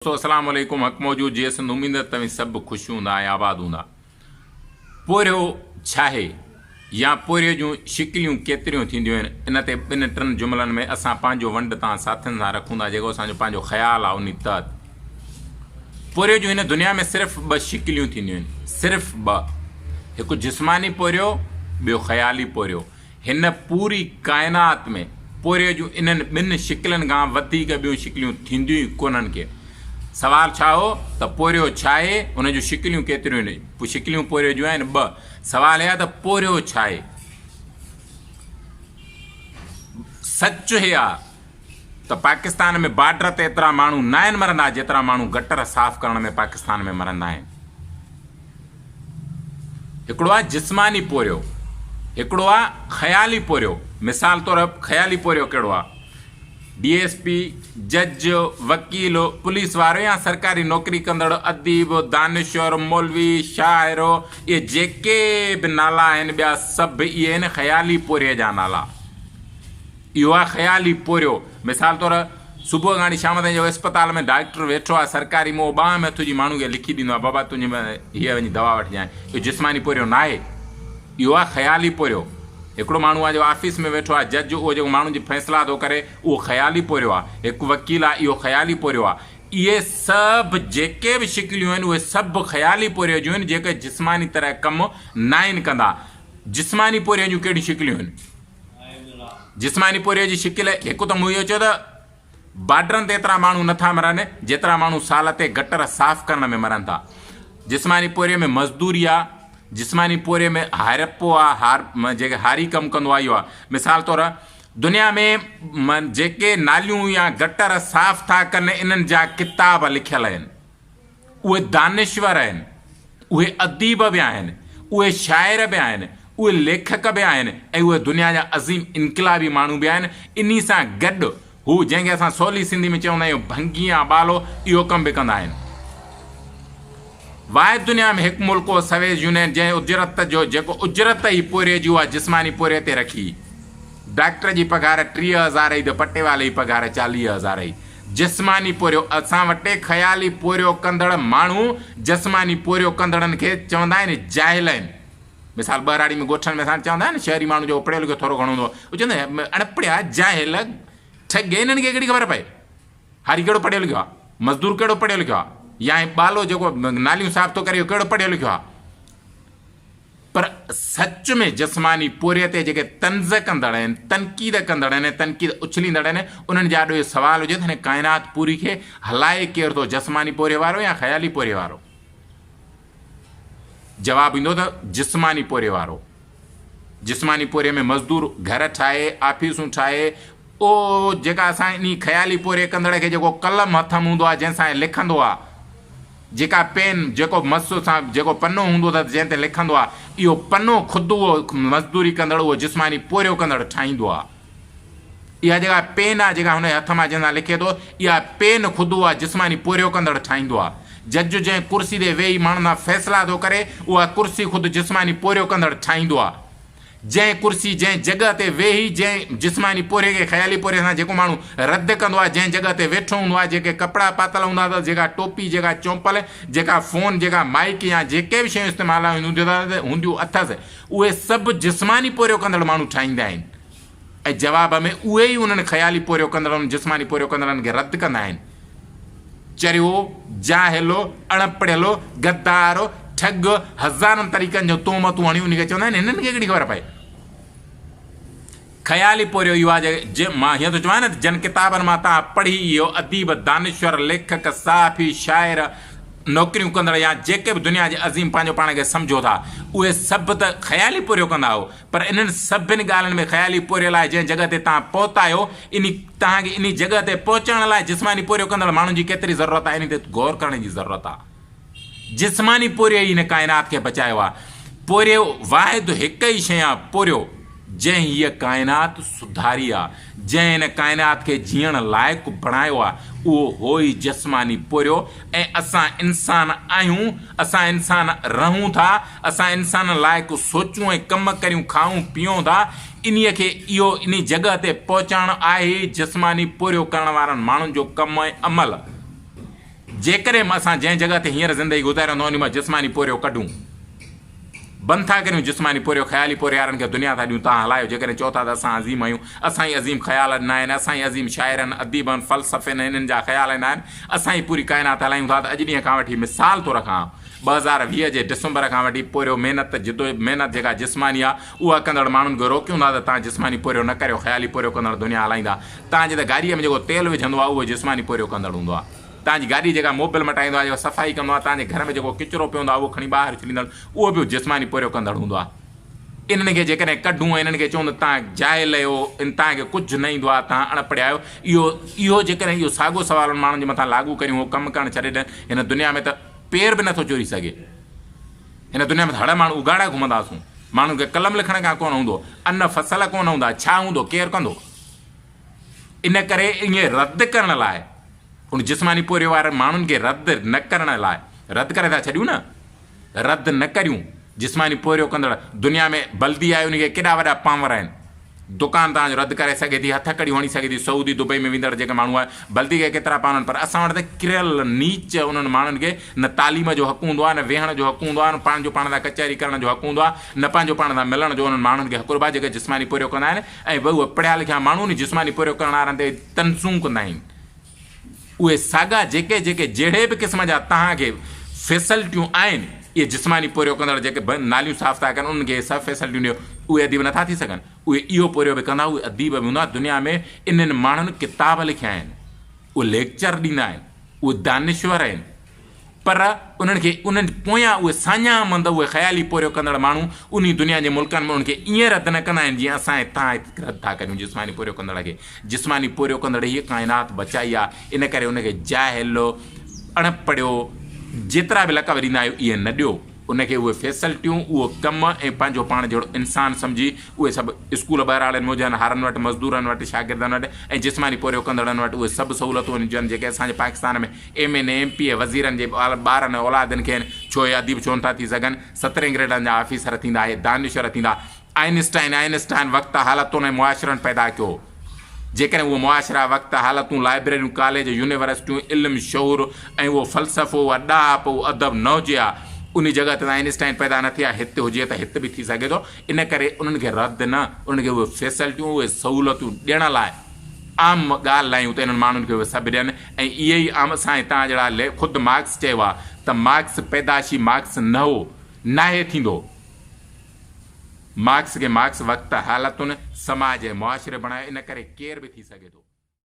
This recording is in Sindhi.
دوستو اسلام عليڪم حق موجود جي سنڌ اميد ته توهين سڀ خوش هوندا ۽ آباد هوندا. پورهيو ڇاهي يا پورهيي جون شڪليون ڪيتريون ٿينديون آهن ان تي ٻن ٽن جملن ۾ اسان پنهنجو ونڊ توهان ساٿين سان رکون ٿا جيڪو اسان جو پنهنجو خيال آهي انهي تحت پورهيو جون هن دنيا ۾ صرف ٻه شڪليون ٿينديون آهن صرف ٻه هڪ جسماني پورهيو ٻيو خيالي پورهيو هن پوري ڪائنات ۾ پورهيي جون انهن ٻن شڪلن کان وڌيڪ ٻيون شڪليون ٿينديون ئي ڪونهن ڪي. سوال ڇا هو ته پورهيو ڇاهي؟ ان جون شڪليون ڪيتريون آهن؟ شڪليون پورهيي جون آهن ٻه. سوال هي آهي ته پورهيو ڇاهي؟ سچ هي آهي ته پاڪستان ۾ بارڊر تي ايترا ماڻهو ناهن مرندا جيترا ماڻهو گٽر صاف ڪرڻ ۾ پاڪستان ۾ مرندا آهن. هڪڙو آهي جسماني پورهيو، هڪڙو آهي خيالي پورهيو. مثال طور خيالي پورهيو ڪهڙو آهي؟ ڊي ايس پي، جج، وڪيل، پوليس وارو يا سرڪاري نوڪري ڪندڙ اديب، دانشور، مولوي، شاعر، اهي جيڪي به نالا آهن ٻيا سڀ اهي آهن خيالي پورهيي جا نالا. اهو آهي خيالي پورهيو. مثال طور صبح کان وٺي شام تائين جيڪو اسپتال ۾ ڊاڪٽر ويٺو آهي سرڪاري ۾ اهو ٻانهن ۾ هٿ وجهي ماڻهو کي لکي ڏيندو آهي بابا تنهنجي ۾ هيء وڃي دوا وٺجانء. اهو جسماني پورهيو ناهي. اهو آهي خيالي پورهيو. هڪڙو ماڻهو آهي جيڪو آفيس ۾ ويٺو آهي جج اهو جيڪو ماڻهن جي فيصلا ٿو ڪري اهو خيالي پورهيو آهي. هڪ وڪيل آهي اهو خيالي پورهيو آهي. اهي سڀ جيڪي به شڪليون آهن اهي سڀ خيالي پورهيي جون آهن جيڪي جسماني طرح ڪم ناهن ڪندا. جسماني پورهيي جون ڪهڙيون شڪليون آهن؟ جسماني پورهيي جي شڪل هڪ ته مون اهو چيو ته بارڊرن تي ايترا ماڻهو نٿا مرن جيترا ماڻهو سال تي گٽر صاف ڪرڻ ۾ مرن ٿا. جسماني پورهيي ۾ مزدوري آ، جسماني پورهيي ۾ هارپو آ، هار جيڪي هاري ڪم ڪندو آ اهو آ. مثال طور دنيا ۾ جيڪي ناليون يا گٽر صاف ٿا ڪن انهن جا ڪتاب لکيل آهن. اهي دانشور آهن، اهي اديب به آهن، اهي شاعر به آهن، اهي ليکڪ به آهن ۽ اهي دنيا جا عظيم انقلابي ماڻهو به آهن. انهي سان گڏ هو جنهن کي اسان سولي سنڌي ۾ چوندا آهيون ڀنگي يا ٻالو اهو ڪم به ڪندا آهن. واحد دنيا ۾ هڪ ملڪ هو سويت يونين جنهن اجرت جو جيڪو اجرت ئي پورهيي جي اها جسماني پورهيي تي رکي. ڊاڪٽر جي پگهار 30,000 هئي ته پٽيوالي جي پگهار 40,000 هئي. جسماني پورهيو، اسان وٽ خيالي پورهيو ڪندڙ ماڻهو جسماني پورهيو ڪندڙن کي چوندا آهن جاهل آهن. مثال ٻهراڙي ۾ ڳوٺن ۾ اسان وٽ چوندا آهن نه شهري ماڻهو جيڪو پڙهيو لکيو ٿورو گهڻو هوندو آهي اهو چوندا آهن اڻپڙهيا جاهل ٺڳ انهن کي ڪهڙي خبر پئي هاري ڪهڙو پڙهيو لکيو آهي مزدور ڪهڙو پڙهيو لکيو آهي يا هي ٻالو جيڪو ناليون صاف ٿو ڪري اهو ڪهڙو پڙهيو لکيو آهي. پر سچ ۾ جسماني پورهيي تي جيڪي طنز ڪندڙ آهن، تنقيد ڪندڙ آهن ۽ تنقيد اڇليندڙ آهن، انهن جي آڏو اهو سوال هجي ته هن ڪائنات پوري کي هلائي ڪير ٿو، جسماني پورهيي وارو يا خيالي پورهيي وارو؟ جواب ايندو ته جسماني پورهيي وارو. جسماني پورهيي ۾ مزدور گهر ٺاهي، آفيسون ٺاهي، اهو جيڪا اسان انهي خيالي پورهيي ڪندڙ کي جيڪو قلم هٿ م هوندو آهي جنهن سان هي لکندو آهي، جيڪا پين، جيڪو مس سان جيڪو پنو هوندو اٿس جنهن تي لکندو آهي، اهو پنو خود اهو مزدوري ڪندڙ اهو جسماني پورهيو ڪندڙ ٺاهيندو آهي. اها جيڪا پين آهي جيڪا هن جي هٿ مان جنهن سان لکي ٿو، اها پين خود اها جسماني پورهيو ڪندڙ ٺاهيندو آهي. جج جنهن ڪرسي تي ويهي ماڻهن سان فيصلا ٿو ڪري، اها ڪرسي خود جسماني پورهيو ڪندڙ ٺاهيندو آهي. جنهن ڪرسي، جنهن جڳهه تي ويهي، جنهن جسماني پورهيي کي خيالي پورهيي سان جيڪو ماڻهو رد ڪندو آهي، جنهن جڳهه تي ويٺو هوندو آهي، جيڪي ڪپڙا پاتل هوندا اٿس، جيڪا ٽوپي، جيڪا چونپل، جيڪا فون، جيڪا مائيڪ يا جيڪي به شيون استعمال هونديون اٿس، اهي سڀ جسماني پورهيو ڪندڙ ماڻهو ٺاهيندا آهن ۽ جواب ۾ اهي ئي انهن خيالي پورهيو ڪندڙن، جسماني پورهيو ڪندڙن کي رد ڪندا آهن. چريو، جاهل، اڻ پڙهيل، غدار، ٺڳ، هزارن طريقن جون تهمتون هڻي ان کي چوندا آهن هنن کي ڪهڙي خبر پئي. خيالي پورهيو اهو آهي جي مان هيئن ٿو چوان نه ته جن ڪتابن مان توهان پڙهي اهو اديب، دانشور، ليکڪ، صحافي، شاعر، نوڪريون ڪندڙ يا جيڪي به دنيا جي عظيم پنهنجو پاڻ کي سمجهو ٿا اهي سڀ ته خيالي پورهيو ڪندا آهيو پر انهن سڀن ڳالهين ۾ خيالي پورهيي لاء جنهن جڳهه تي توهان پهتا آهيو، انهي توهان کي انهي جڳهه تي پهچائڻ لاء جسماني پورهيو ڪندڙ ماڻهن جي ڪيتري ضرورت آهي، انهي تي غور ڪرڻ جي ضرورت آهي. جسماني پورهيي ئي هن ڪائنات کي بچايو آهي. پورهيو واحد هڪ ئي شيء آهي، پورهيو، جنهن هيء ڪائنات سڌاري آهي، جنهن هن ڪائنات کي جيئڻ لائق بڻايو آهي، اهو هو ئي جسماني پورهيو ۽ اسان انسان آهيون، اسان انسان رهون ٿا، اسان انسانن لائق سوچون ۽ ڪم ڪريون، کائون پيئون ٿا، انهيء کي اهو انهي جڳهه تي پهچائڻ آهي ئي جسماني پورهيو ڪرڻ وارن ماڻهن جو ڪم ۽ عمل. جيڪڏهن اسان جنهن جڳهه تي هينئر زندگي گذاريون ٿا ان مان جسماني پورهيو ڪڍون، بند ٿا ڪريون جسماني پورهيو، خيالي پورهيارن کي دنيا ٿا ڏيون، توهان هلايو، جيڪڏهن چئو ٿا ته اسان عظيم آهيون، اسان ئي عظيم خيال ڏنا آهن، اسان ئي عظيم شاعرن، اديبن، فلسفين ۽ انهن جا خيال ڏنا آهن، اسان ئي پوري ڪائنات هلايون ٿا ته اڄ ڏينهن کان وٺي مثال ٿو رکان 2020 جي ڊسمبر کان وٺي پورهيو محنت جدو محنت جيڪا جسماني آهي اها ڪندڙ ماڻهن کي روڪيون ٿا ته توهان جسماني پورهيو نه ڪريو، خيالي پورهيو ڪندڙ دنيا هلائيندا. توهان جي ته گاڏيء ۾ جيڪو تيل وجهندو آهي اهو جسماني پورهيو ڪندڙ هوندو آهي. توهان جي گاڏي جيڪا موبل مٽائيندو آهي، جيڪو صفائي ڪندو آهي، توهان جي گهر ۾ جيڪو ڪچرو پيوندو آهي اهو کڻي ٻاهر اڇليندڙ اهو به جسماني پورهيو ڪندڙ هوندو آهي. انهن کي جيڪڏهن ڪڍون ۽ انهن کي چئون ته توهان جاهل آهيو، ان توهان کي ڪجهه نه ايندو آهي، توهان اڻ پڙهيا آهيو، اهو اهو جيڪڏهن اهو ساڳو سوال انهن ماڻهن جي مٿان لاڳو ڪريون هو ڪم ڪرڻ ڇڏي ڏين، هن دنيا ۾ ته پير به نٿو چوري سگهي. هن دنيا ۾ ته هڙ ماڻهو اگهاڙا گهمنداسون. ماڻهن کي قلم لکڻ کان ڪونه هوندو، ان فصل ڪونه هوندا، ڇا هوندو، ڪير ڪندو؟ ان ڪري ائين رد ڪرڻ لاء ان جسماني پورهيو وارن ماڻهن کي رد نه ڪرڻ لاء رد ڪري ٿا ڇڏيون نه رد نه ڪريون جسماني پورهيو ڪندڙ دنيا ۾ بلدي آهي ان کي ڪيڏا وڏا پانور آهن دڪان توهان جو رد ڪري سگهي ٿي هٿ ڪڙيون هڻي سگهي ٿي سعودي دبئي ۾ ويندڙ جيڪي ماڻهو آهي بلدي کي ڪيترا پانور آهن پر اسان وٽ ته ڪريل نيچ انهن ماڻهن کي نه تعليم جو حق هوندو آهي نه ويهڻ جو حق هوندو آهي نه پنهنجو پاڻ سان ڪچهري ڪرڻ جو حق هوندو آهي نه پنهنجو پاڻ سان ملڻ جو انهن ماڻهن کي حق هوندو آهي جيڪي جسماني پورهيو ڪندا آهن ۽ اهي پڙهيا لکيا ماڻهو ان جسماني پورهيو ڪرڻ وارن تي طنزون ڪندا آهن. اهي ساڳا جيڪي جيڪي جهڙي به قسم جا توهان کي فيسلٽيون آهن اهي جسماني پورهيو ڪندڙ جيڪي به ناليون صاف ٿا ڪن انهن کي اهي سڀ فيسلٽيون ڏيو اهي اديب نٿا ٿي سگهن اهي اهو پورهيو به ڪندا اهي اديب به هوندا دنيا ۾ انهن ماڻهن ڪتاب لکيا آهن اهي ليڪچر ڏيندا آهن اهي دانشور آهن پر انهن کي انهن پويان اهي ساڃاهه مند اهي خيالي پورهيو ڪندڙ ماڻهو انهي دنيا جي ملڪن ۾ انهن کي ائين رد نه ڪندا آهن جيئن اسان هتان هت رد ٿا ڪريون جسماني پورهيو ڪندڙ کي. جسماني پورهيو ڪندڙ هيء ڪائنات بچائي آ ان ڪري ان کي جاهل، اڻ پڙهيو جيترا به لقب ڏيندا آهيو اهي نه ڏيو. ان کي اهي فيسلٽيون، اهو ڪم ۽ پنهنجو پاڻ جهڙو انسان سمجهي اهي سڀ اسڪول ٻهراڙين ۾ هجن، هارن وٽ، مزدورن وٽ، شاگردن وٽ ۽ جسماني پورهيو ڪندڙن وٽ اهي سڀ سهولتون هجن جيڪي اسان جي Pakistan ۾ M N A, M P A, وزيرن جي ٻارن ۽ اولادن کي آهن، ڇو اهي اديب ڇو نٿا ٿي سگهن؟ سترهين گريڊن جا آفيسر ٿيندا، اهي دانشور ٿيندا. آئنسٽائن، Einstein، وقت، حالتن ۽ معاشرن پيدا ڪيو. جيڪڏهن اهو معاشرا، وقت، حالتون، لائبريريون، ڪاليج، يونيورسٽيون، علم، شعور ۽ اهو فلسفو، اها ڏاهپ، اهو ادب نه هجي ها، انهي جڳهه تي ته آئنسٽائن پيدا نه ٿئي ها، هت هجي ته هت به ٿي سگهي ٿو. ان ڪري انهن کي رد نه، انهن کي اهي فيسلٽيون، اهي سهولتون ڏيڻ لاء عام ڳالهه لايون ته انهن ماڻهن کي اهي سڀ ڏين ۽ اهي ئي عام اسان ۽ توهان جهڙا لي خود مارڪس چيو آهي ته مارڪس پيدائشي مارڪس نه هو، ناهي ٿيندو. مارڪس کي مارڪس وقت، حالتن، سماج ۽ معاشري بڻايو ان ڪري ڪير به ٿي سگهي ٿو.